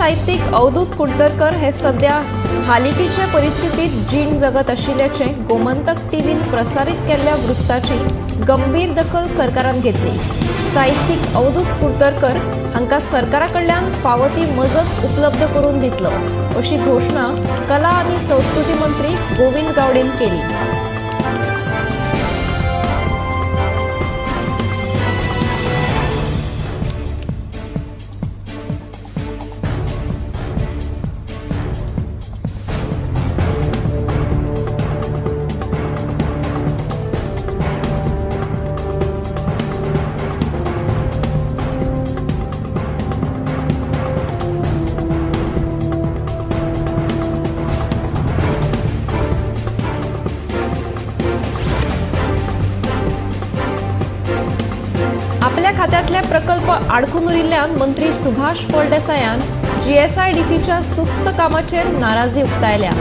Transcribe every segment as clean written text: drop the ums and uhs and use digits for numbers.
साहित्यीक अवधूत कुडतरकर हे सध्या हालिकीचे परिस्थितीत जीण जगत आशिल्ल्याचें गोमंतक टीव्हीन प्रसारीत केल्ल्या वृत्ताची गंभीर दखल सरकारान घेतली. साहित्यीक अवधूत कुडतरकर हांकां सरकारा कडल्यान फावो ती मजत उपलब्ध करून दितलो अशी घोशणा कला आनी संस्कृती मंत्री गोविंद गावडेन केली. आपल्या खात्यातले प्रकल्प आडखून उरिल्ल्यान मंत्री सुभाष फळदेसायान जीएसआयडीसीच्या सुस्त कामाचेर नाराजी उक्तायल्या.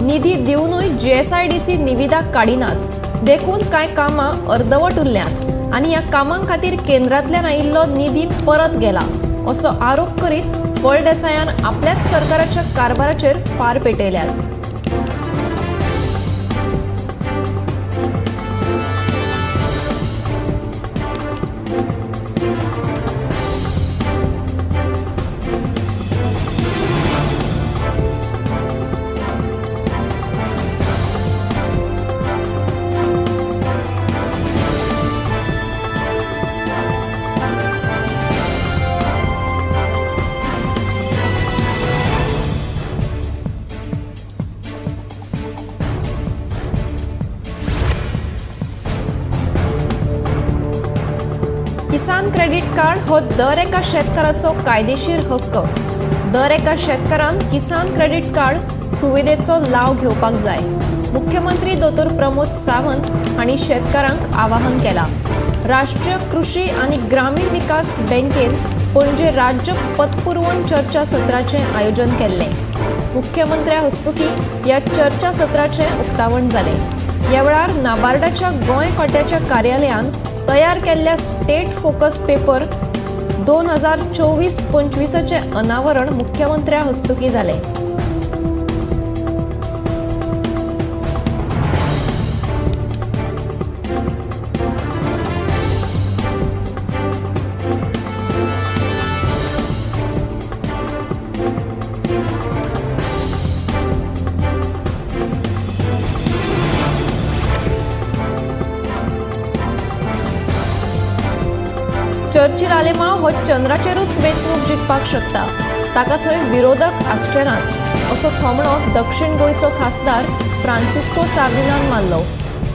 निधी दिवनूय जीएसआयडीसी निविदा काडिनात, देखून कांय कामां अर्दवट उरल्यांत आनी ह्या कामां खातीर केंद्रांतल्यान आयिल्लो निधी परत गेला असो आरोप करीत फळदेसायान आपल्याच सरकाराच्या कारभाराचेर फार पेटयल्यात. किसान क्रेडीट कार्ड हो दर एका शेतकाराचो कायदेशीर हक्क. दर एका शेतकारान किसान क्रेडीट कार्ड सुविधेचो लाव घेवपाक जाय. मुख्यमंत्री दोतोर प्रमोद सावंत हांणी शेतकारांक आवाहन केलां. राष्ट्रीय कृषी आनी ग्रामीण विकास बँकेन पणजे राज्य पतपुरवण चर्चा सत्राचें आयोजन केल्लें. मुख्यमंत्र्या हस्तुकीं ह्या चर्चा सत्राचें उक्तावण जालें. ह्या वेळार नाबार्डाच्या गोंय फांट्याच्या कार्यालयान तयार केल्ल्या स्टेट फोकस पेपर 2024-25 अनावरण मुख्यमंत्र्या हस्तुकीं जालें. चर्चिल आलेमाव हो चंद्राचेरूच वेंचणूक जिखपाक शकता, ताका थंय विरोधक आसचे नात असो थोमणो दक्षिण गोंयचो खासदार फ्रांसिस्को सार्दिनान मारलो.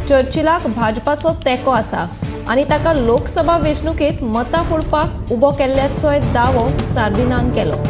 चर्चिलाक भाजपाचो तेंको आसा आनी ताका लोकसभा वेंचणुकेंत मतां फोडपाक उबो केल्ल्याचोय दावो सार्दिनान केलो.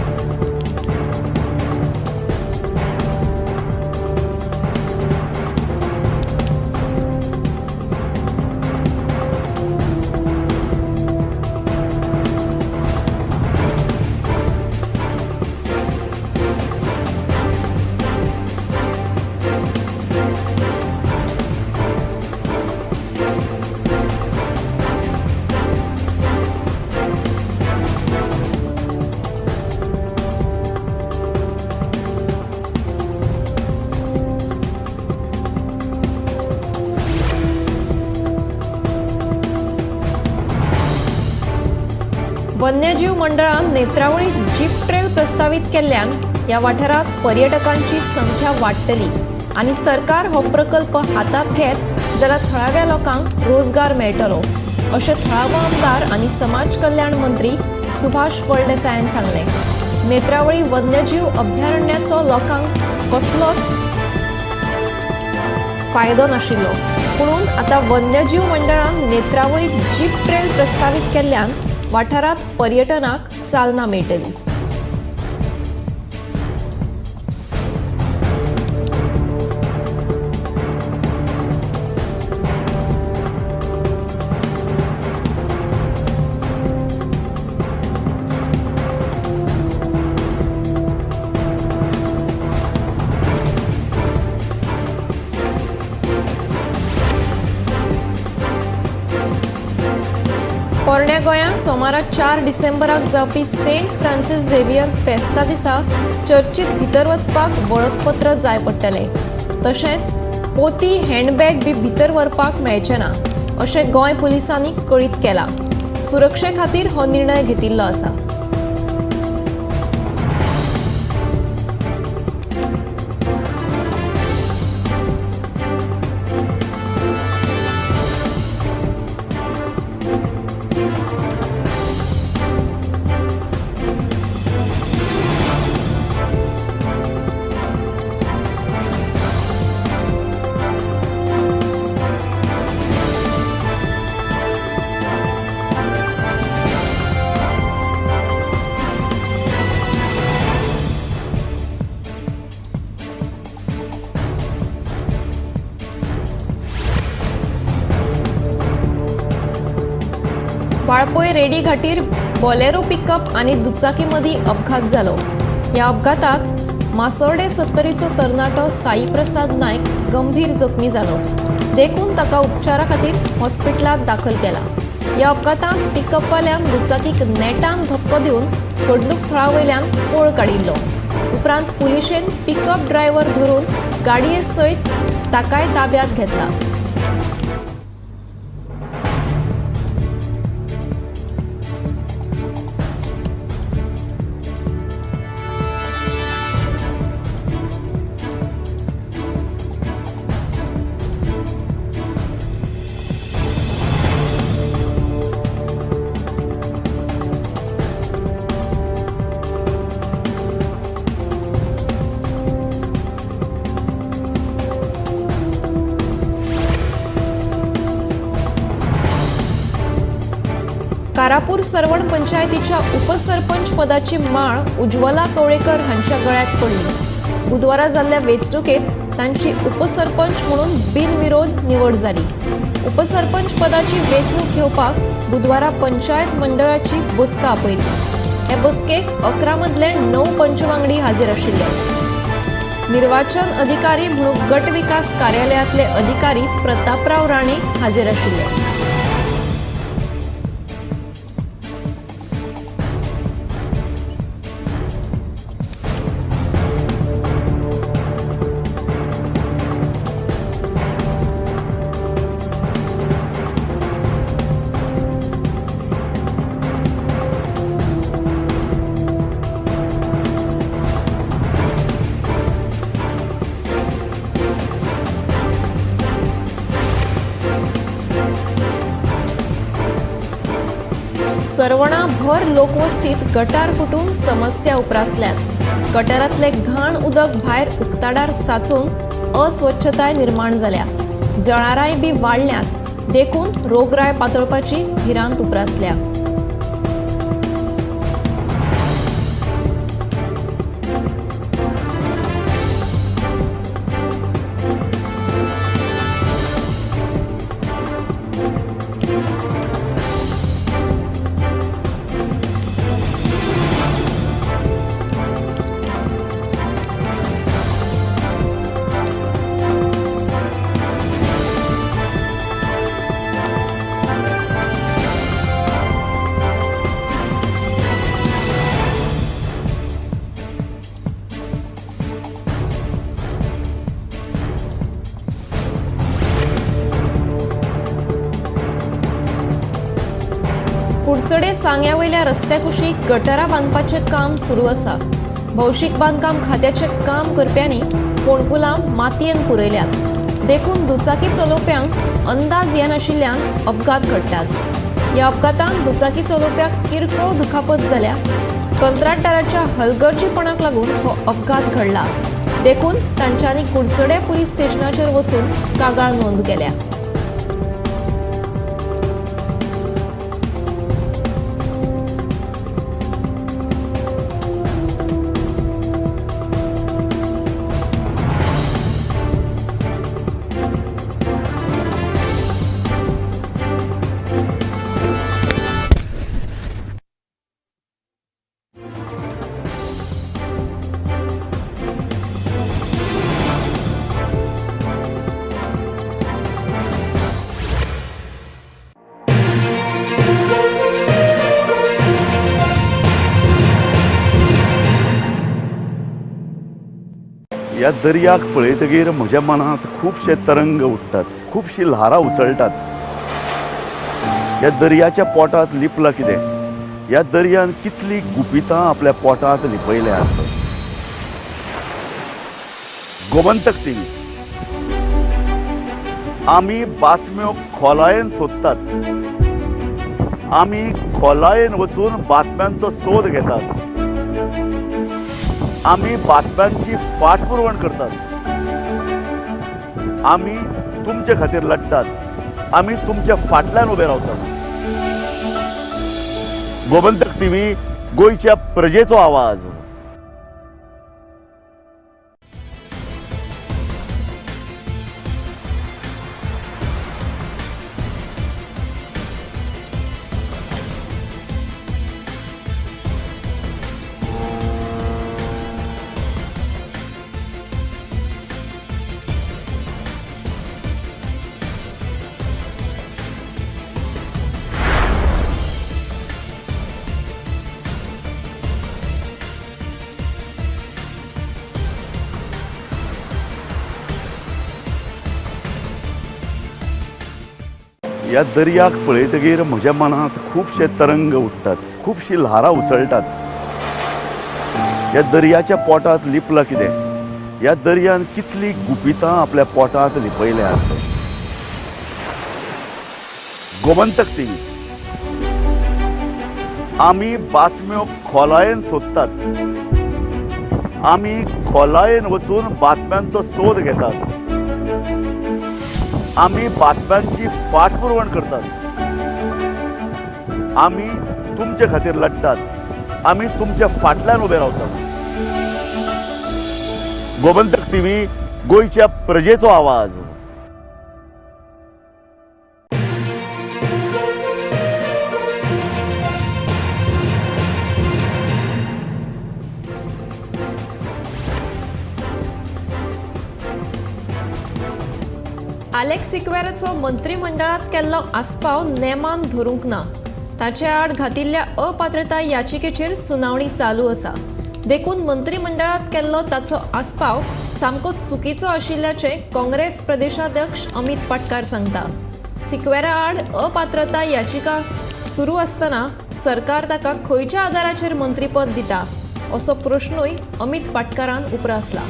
वन्यजीव मंडळान नेत्रावळी जीप ट्रेल प्रस्तावित केल्ल्यान ह्या वाठारांत पर्यटकांची संख्या वाडटली आनी सरकार हो प्रकल्प हातांत घेत जाल्यार थळाव्या लोकांक रोजगार मेळटलो अशें थळावो आमदार आनी समाज कल्याण मंत्री सुभाष फळदेसायान सांगलें. नेत्रावळी वन्यजीव अभयारण्याचो लोकांक कसलोच फायदो नाशिल्लो, पुणून आतां वन्यजीव मंडळान नेत्रावळी जीप ट्रेल प्रस्तावित केल्ल्यान वाठारांत पर्यटनाक चालना मेळटली. पोरण्या गोंयांत सोमारा 4 डिसेंबराक जावपी सेंट फ्रांसीस झेवियर फेस्ता दिसा चर्चीत भितर वचपाक वळखपत्र जाय पडटलें. तशेंच पोती, हँडबॅग बी भितर व्हरपाक मेळचें ना अशें गोंय पुलिसांनी कळीत केलां. सुरक्षे खातीर हो निर्णय घेतिल्लो आसा. वाळपय रेडी घाटीर बोलेरो पिकअप आनी दुचाकी मदीं अपघात जालो. ह्या अपघातात मासोर्डे 70चो तरणाटो साई प्रसाद नायक गंभीर जखमी जालो. देखून ताका उपचारा खातीर हॉस्पिटलांत दाखल केला. ह्या अपघातांत पिकअपवाल्यान दुचाकीक नेटान धपको दिवन घडणूक थळा वयल्यान पळ काडिल्लो. उपरांत पुलिशेन पिकअप ड्रायव्हर धरून गाडये सयत ताकाय ताब्यांत घेतला. कारापूर सरवण पंचायतीच्या उपसरपंच पदाची माळ उज्वला कवळेकर हांच्या गळ्यात पडली. बुधवारा जाल्ल्या वेंचणुकेत तांची उपसरपंच म्हणून बिनविरोध निवड जाली. उपसरपंच पदाची वेंचणूक घेवपाक बुधवारा पंचायत मंडळाची बसका आपयली. हे बसकेक 11 मदले 9 पंचवांगडी हाजीर आशिल्ले. निर्वाचन अधिकारी म्हणून गट विकास कार्यालयातले अधिकारी प्रतापराव राणे हाजीर आशिल्ले. सरवणा भर लोकवस्तीत गटार फुटून समस्या उप्रासल्यात. गटारांतले घाण उदक भायर उक्ताडार साचून अस्वच्छताय निर्माण जाल्या. जळारांय बी वाडल्यात, देखून रोगराय पातळपाची भिरांत उप्रासल्या. कुडचडे सांग्या वयल्या रस्त्या कुशीक गटारां बांदपाचें काम सुरू आसा. भौशीक बांदकाम खात्याचें काम करप्यांनी फोंडकुलां मातयेन पुरयल्यात, देखून दुचाकी चलोवप्यांक अंदाज येनाशिल्ल्यान अपघात घडटात. ह्या अपघातांत दुचाकी चलोवप्याक किरकोळ दुखापत जाल्या. कंत्राटदाराच्या हलगर्जीपणाक लागून हो अपघात घडला, देखून तांच्यांनी कुडचडे पुलीस स्टेशनाचेर वचून कागाळ नोंद केल्या. ह्या दर्याक पळयतगीर म्हज्या मनांत खुबशे तरंग उठ्ठात, खुबशी ल्हारां उसळटात. ह्या दर्याच्या पोटांत लिपलां कितें? ह्या दर्यान कितली गुपितां आपल्या पोटांत लिपयल्यात. गोमंतक टीव्ही, आमी बातम्यो खोलायेन सोदतात, आमी खोलायेन वचून बातम्यांचो सोद घेतात, आमी बातम्यांची फाटपुरवण करतात, आमी तुमचे खातीर लढटात, आमी तुमच्या फाटल्यान उबे रावतात. गोमंतक टीव्ही, गोंयच्या प्रजेचो आवाज. ह्या दर्याक पळयतगीर म्हज्या मनांत खुबशे तरंग उठ्ठात, खुबशी ल्हारां उसळटात. ह्या दर्याच्या पोटांत लिपलां कितें? ह्या दर्यान कितली गुपितां आपल्या पोटांत लिपयल्यात. गोमंतक टीव्ही, आमी बातम्यो खोलायेन सोदतात, आमी खोलायेन वचून बातम्यांचो सोद घेतात, आमी बातम्यांची फाटपुरवण करतात, आमी तुमचे खातीर लढटात, आमी तुमच्या फाटल्यान उबे रावतात. गोमंतक टीव्ही, गोंयच्या प्रजेचो आवाज. आलेक्स सिक्वेराचो मंत्रिमंडळात केल्लो आस्पाव नेमान धरूंक ना. ताचे आड घातिल्ल्या अपात्रताय याचिकेचेर सुनावणी चालू आसा. देखून मंत्रिमंडळात केल्लो ताचो आस्पाव सामको चुकीचो आशिल्ल्याचें काँग्रेस प्रदेशाध्यक्ष अमित पाटकार सांगता. सिक्वेरा आड अपात्रताय याचिका सुरू आसतना सरकार ताका खंयच्या आदाराचेर मंत्रीपद दिता असो प्रश्नूय अमित पाटकारान उप्रासला.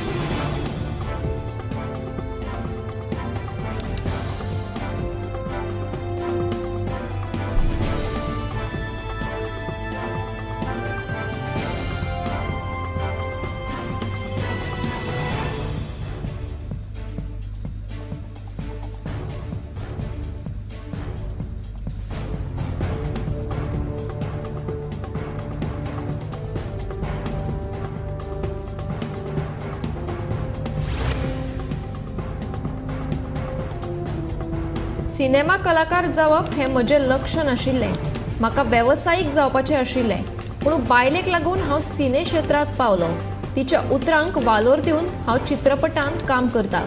सिनेमा कलाकार जावप हें म्हजें लक्ष नाशिल्लें, म्हाका वेवसायीक जावपाचें आशिल्लें, पूण बायलेक लागून हांव सिने क्षेत्रांत पावलो. तिच्या उतरांक वालोर दिवन हांव चित्रपटांत काम करता,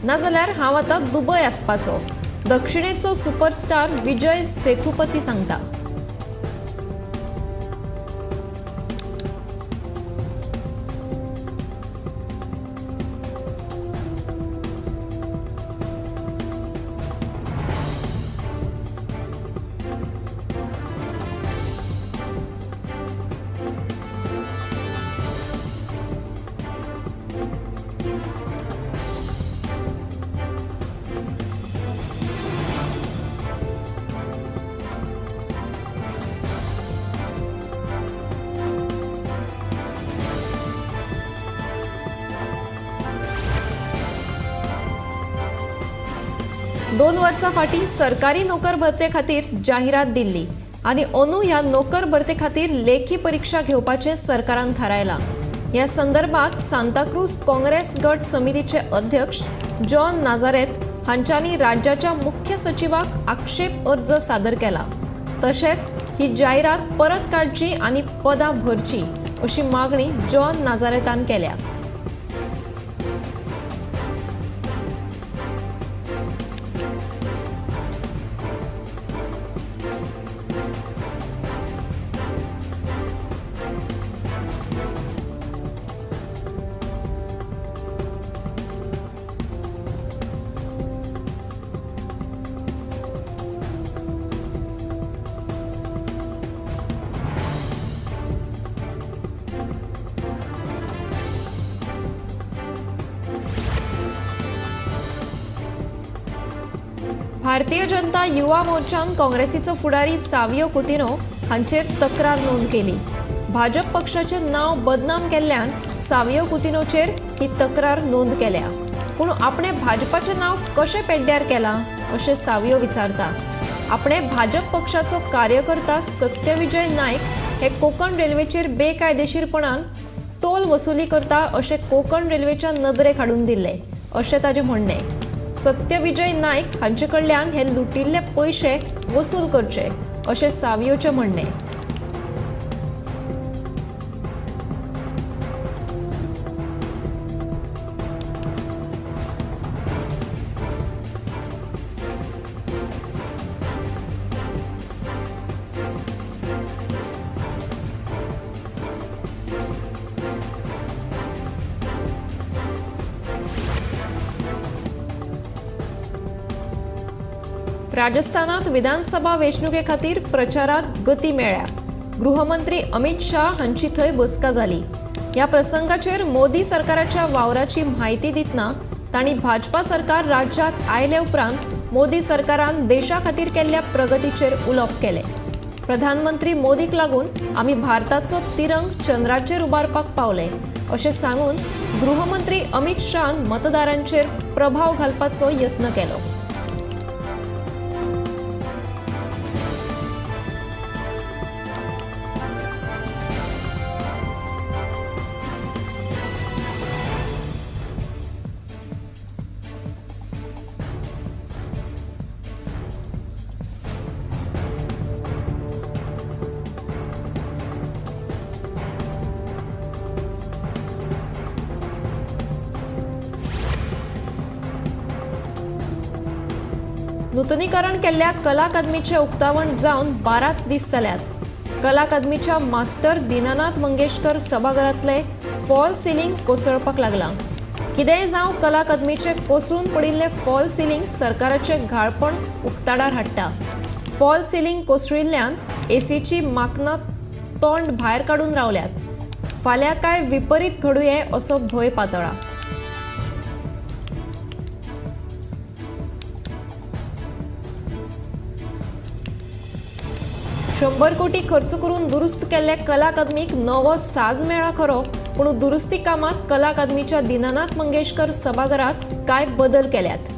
नाजाल्यार हांव आतां दुबय आसपाचो, दक्षिणेचो सुपरस्टार विजय सेथुपती सांगता. दोन वर्सां फाटीं सरकारी नोकर भरते खातीर जाहिरात दिल्ली आनी अंदू ह्या नोकर भरते खातीर लेखी परिक्षा घेवपाचें सरकारान थारायलां. ह्या संदर्भात सांताक्रूज काँग्रेस गट समितीचे अध्यक्ष जॉन नाझारेथ हांच्यांनी राज्याच्या मुख्य सचिवाक आक्षेप अर्ज सादर केला. तशेंच ही जाहिरात परत काडची आनी पदां भरची अशी मागणी जॉन नाझारेथान केल्या. भारतीय जनता युवा मोर्चान काँग्रेसीचो फुडारी सावियो कुतिन्हो हांचेर तक्रार नोंद केली. भाजप पक्षाचें नांव बदनाम केल्ल्यान सावियो कुतिन्होचेर ही तक्रार नोंद केल्या. पूण आपणे भाजपाचें नांव कशें पेड्ड्यार केलां अशें सावियो विचारता. आपणे भाजप पक्षाचो कार्यकर्ता सत्यविजय नायक हे कोंकण रेल्वेचेर बेकायदेशीरपणान टोल वसुली करता अशें कोंकण रेल्वेच्या नदरेक हाडून दिल्लें अशें ताजें म्हणणें. सत्यविजय नायक हांचे कडल्यान हे लुटिल्ले पयशे वसूल करचे अशें सावियोचें म्हणणें. राजस्थानात विधानसभा वेंचणुके खातीर प्रचाराक गती मेळ्ळ्या. गृहमंत्री अमित शाह हांची थंय बसका जाली. ह्या प्रसंगाचेर मोदी सरकाराच्या वावराची म्हायती दितना तांणी भाजपा सरकार राज्यात आयले उपरांत मोदी सरकारान देशा खातीर केल्ल्या प्रगतीचेर उलोवप केलें. प्रधानमंत्री मोदीक लागून आमी भारताचो तिरंग चंद्राचेर उबारपाक पावले अशें सांगून गृहमंत्री अमित शाहन मतदारांचेर प्रभाव घालपाचो यत्न केलो. नूतनीकरण केल्ल्या कला अकादमीचें उक्तावण जावन 12 दीस जाल्यात. कला अकादमीच्या मास्टर दीनानाथ मंगेशकर सभाघरांतले फॉल सिलिंग कोसळपाक लागलां. कितेंय जावं, कला अकादमीचें कोसळून पडिल्लें फॉल सिलिंग सरकाराचें घाळपण उक्ताडार हाडटा. फॉल सिलिंग कोसळिल्ल्यान एसीची माकनां तोंड भायर काडून रावल्यात. फाल्यां काय विपरीत घडुये असो भंय पातळा. 100 कोटी खर्च करून दुरुस्त केल्ल्या कला अकादमीक नवो साज मेळ्ळा खरो, पूण दुरुस्ती कामात कला अकादमीच्या दीनानाथ मंगेशकर सभाघरात कांय बदल केल्यात.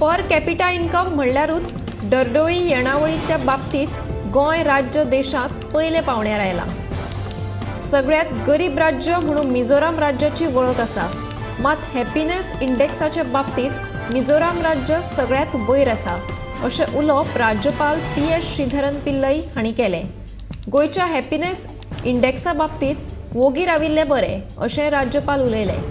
पर कॅपिटा इन्कम म्हणल्यारूच दरडोई येणावळीच्या बाबतीत गोंय राज्य देशांत पयले पावण्यार आयलां. सगळ्यात गरीब राज्य म्हणून मिझोराम राज्याची वळख आसा. मात हॅपीनेस इंडेक्साचे बाबतीत मिझोराम राज्य सगळ्यात वयर आसा अशें उलोवप राज्यपाल पी.एस. श्रीधरन पिल्लई हांणी केलें. गोंयच्या हॅपीनेस इंडेक्सा बाबतीत वोगी राविल्लें बरें अशें राज्यपाल उलयले.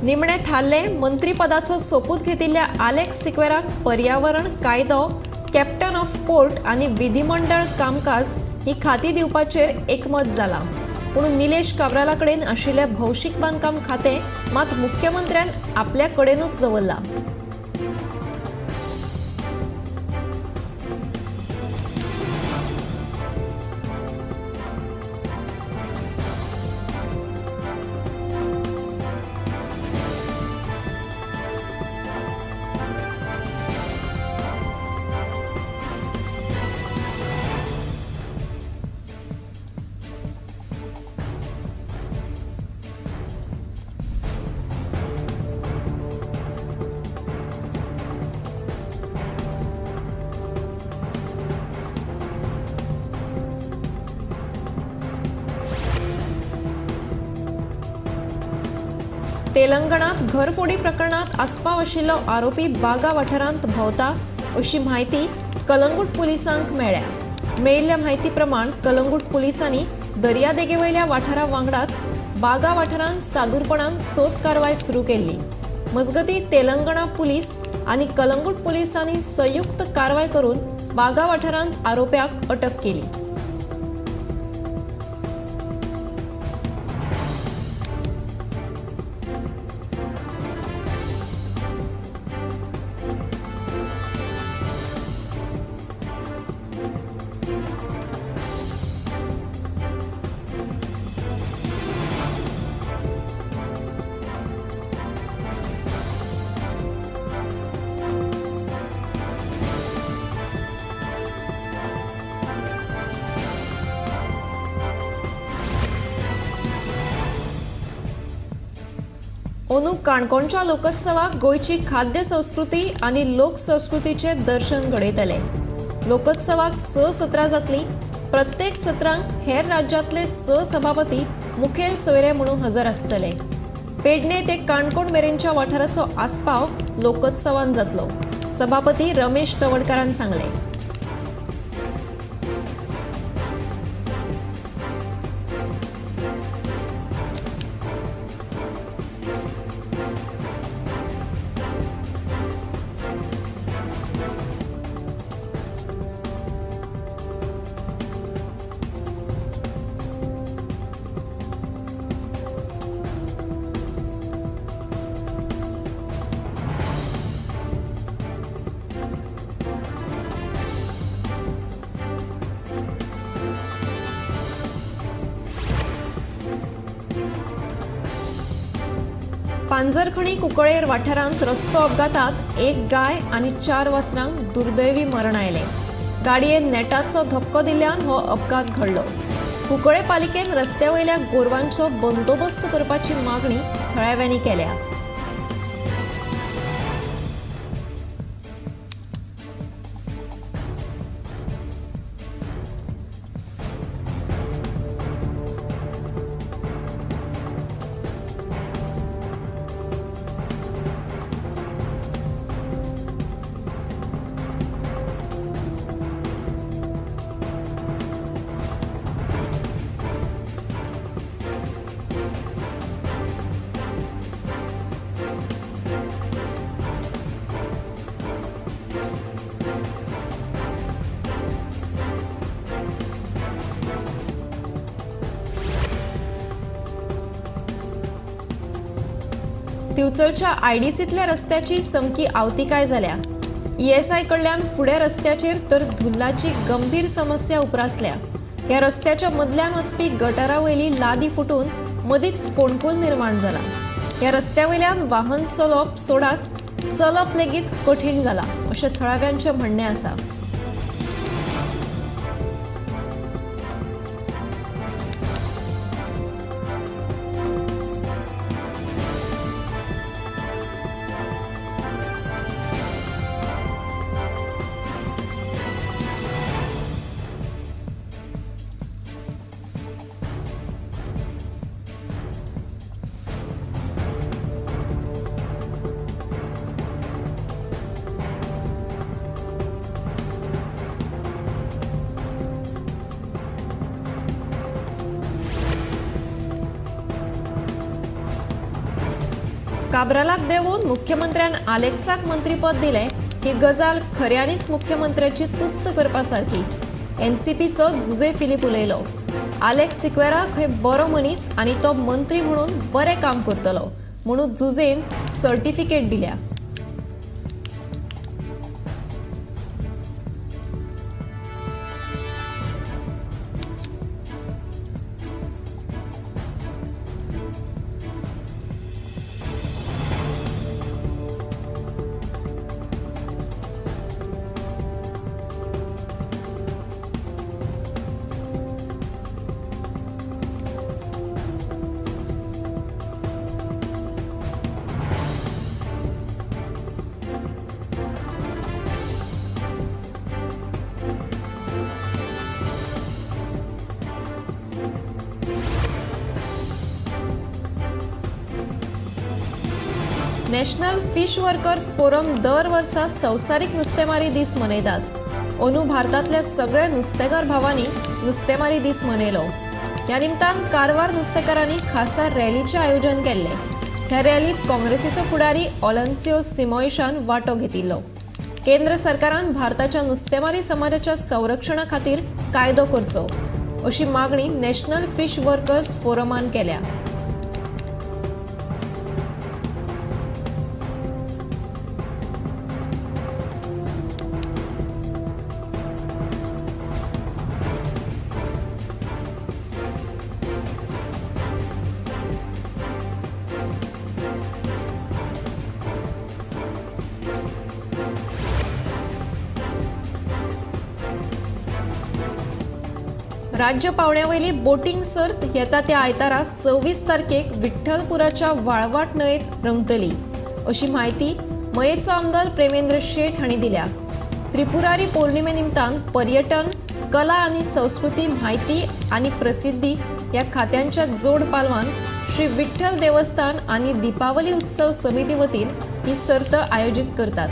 निमणे थारले मंत्रीपदाचो सोपूत घेतिल्ल्या आलेक्स सिक्वेराक पर्यावरण कायदो, कॅप्टन ऑफ पोर्ट आनी विधिमंडळ कामकाज ही खाती दिवपाचेर एकमत जालां. पूण निलेश काब्राला कडेन आशिल्लें भौशीक बांदकाम खातें मात मुख्यमंत्र्यान आपल्या कडेनूच दवरलां. तेलंगणात घरफोडी प्रकरणात आस्पाव आशिल्लो आरोपी बागा वाठारांत भोंवता अशी म्हायती कलंगूट पुलिसांक मेळ्ळ्या. मेळिल्ल्या म्हायती प्रमाण कलंगूट पुलिसांनी दर्यादेगेवयल्या वाठारा वांगडाच बागा वाठारांत सादूरपणान सोद कारवाय सुरू केल्ली. मजगती तेलंगणा पुलीस आनी कलंगूट पुलिसांनी संयुक्त कारवाय करून बागा वाठारांत आरोप्याक अटक केली. अंदू काणकोणच्या लोकोत्सवाक गोंयची खाद्य संस्कृती आनी लोकसंस्कृतीचें दर्शन घडयतले. लोकोत्सवाक 6 सत्रां जातलीं. प्रत्येक सत्रांक हेर राज्यांतले 6 सभापती मुखेल सोयरे म्हणून हजर आसतले. पेडणे ते काणकोण मेरेनच्या वाठाराचो आस्पाव लोकोत्सवान जातलो, सभापती रमेश तवडकारान सांगलें. पांजरखणी कुंकळेर वाठारांत रस्तो अपघातात एक गाय आनी 4 वासरांक दुर्दैवी मरण आयलें. गाडयेन नेटाचो धपको दिल्ल्यान हो अपघात घडलो. कुंकळे पालिकेन रस्त्या वयल्या गोरवांचो बंदोबस्त करपाची मागणी थळाव्यांनी केल्या. दिवचलच्या आयडीसीतल्या रस्त्याची समकी आवतिकाय जाल्या. ईएसआय कडल्यान फुडें रस्त्याचेर तर धुल्लाची गंभीर समस्या उप्रासल्या. ह्या रस्त्याच्या मदल्यान वचपी गटारा वयली लादी फुटून मदींच फोंडकूल निर्माण जाला. ह्या रस्त्या वयल्यान वाहन चलोवप सोडाच चलप लेगीत कठीण जाला अशें थळाव्यांचें म्हणणें आसा. काब्रालाक देवून मुख्यमंत्र्यान आलेक्साक मंत्रीपद दिलें ही गजाल खऱ्यांनीच मुख्यमंत्र्याची तुस्त करपा सारकी. एनसीपीचो जुजे फिलीप उलयलो. आलेक्स सिक्वेरा खंय बरो मनीस आनी तो मंत्री म्हणून बरें काम करतलो म्हणून जुजेन सर्टिफिकेट दिल्या. नॅशनल फिश वर्कर्स फोरम दर वर्सा संवसारीक नुस्तेमारी दीस मनयतात. अंदू भारतांतल्या सगळ्या नुस्तेकार भावांनी नुस्तेमारी दीस मनयलो. ह्या निमतान कारवार नुस्तेकारांनी खासा रॅलीचें आयोजन केल्लें. ह्या रॅलीत काँग्रेसीचो फुडारी ऑलन्सियो सिमोयशान वांटो घेतिल्लो. केंद्र सरकारान भारताच्या नुस्तेमारी समाजाच्या संरक्षणा खातीर कायदो करचो अशी मागणी नॅशनल फिश वर्कर्स फोरमान केल्या. राज्य पावंड्यावयली बोटींग सर्त येता त्या आयतारा 26 तारखेक विठ्ठलपुराच्या वाळवाट न्हंयेत रंगतली अशी म्हायती मयेचो आमदार प्रेमेंद्र शेट हांणी दिल्या. त्रिपुरारी पौर्णिमे निमतान पर्यटन, कला आनी संस्कृती म्हायती आनी प्रसिद्धी ह्या खात्यांच्या जोड पालवान श्री विठ्ठल देवस्थान आनी दीपावली उत्सव समिती वतीन ही सर्त आयोजीत करतात.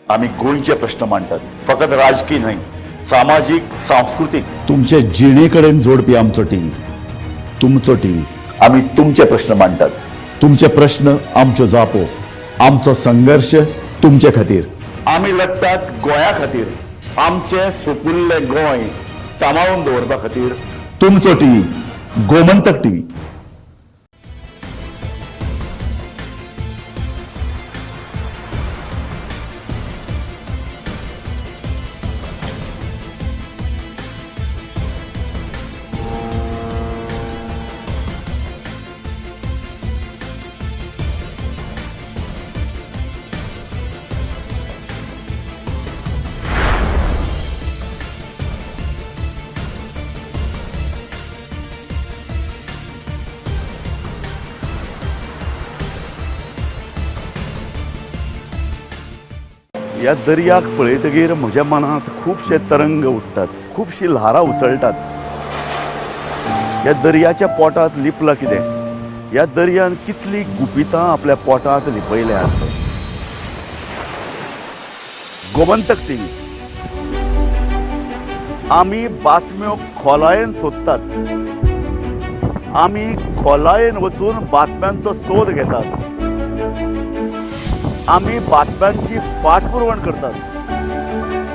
आमी गोंयचे प्रश्न मांडटात, फकत राजकीय न्हय, सामाजीक, सांस्कृतीक, तुमचे जिणे कडेन जोडपी आमचो टीव्ही, तुमचो टीव्ही. आमी तुमचे प्रश्न मांडटात, तुमचे प्रश्न आमच्यो जापो, आमचो संघर्श तुमचे खातीर. आमी लडटात गोंया खातीर, आमचें सुपुल्लें गोंय सांबाळून दवरपा खातीर. तुमचो टीव्ही, गोमंतक टीव्ही. ह्या दर्याक पळयतगीर म्हज्या मनांत खुबशे तरंग उठ्ठात, खुबशी ल्हारां उसळटात. ह्या दर्याच्या पोटांत लिपलां कितें? ह्या दर्यान कितलीं गुपितां आपल्या पोटांत लिपयल्यात. गोमंतक टीव्ही. आमी बातम्यो खोलायेन सोदतात, आमी खोलायेन वचून बातम्यांचो सोद घेतात, आमी बातम्यांची फाटपुरवण करतात.